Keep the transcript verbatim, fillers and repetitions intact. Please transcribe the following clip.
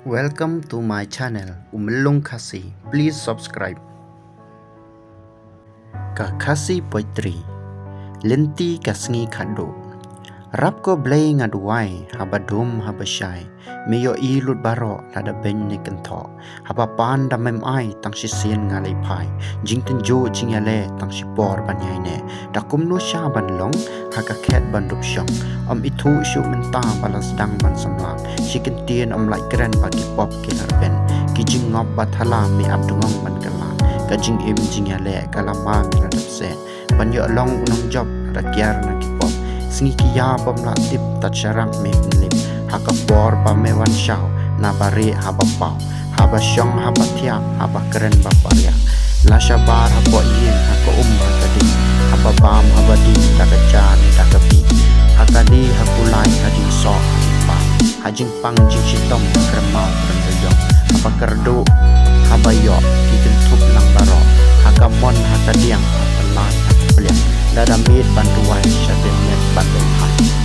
Welcome to my channel, U Myllung Khasi. Please subscribe. Ka Khasi Poetry. Lynti ka sngi khatduh. Rap ko Blei nga duwai, haba dum haba shai. Me ïohi lut baroh lada beiñ ne kynthoh. Haba pan da mem ai tang shisien nga leit phai. Jingtynjuh jingïaleh tang shipor ban ïaineh. Da kumno sha ban long ha ka khet ban dup shong. Ym ithuh shuh mynta ba la sdang ban samla. Shi kyntien ym lait kren ba ki pop ki la rben. Ki jingngop ba thala me ap dngong ban kylla. Ka jingim jingïaleh ka la mang la dep set. Ban ïoh long u nongjop da kiar na ki pop. Sngi ki ïa bym lah tip tat sharang me pynlip. Ha ka por ba me wan shaw na ba rieh ha ba paw. Ha ba shong ha ba thiah ha ba kren ba pariah. La shabar ha poh ïing ha ka um ha ka ding. Ha ba bam ha ba dih da ka ja ne da ka bih. Ha ka die ha kulai ha jingsoh ha jingpang. Ha jingpang jingshitom ha kyrmaw kyrdoh. Ha ba kyrduh ha ba ïoh ki kynthup lang baroh. Ha ka mon ha ka diang ha ka lad ha ka pliang. Lada miet ban duwai sha dien miet ban duwai.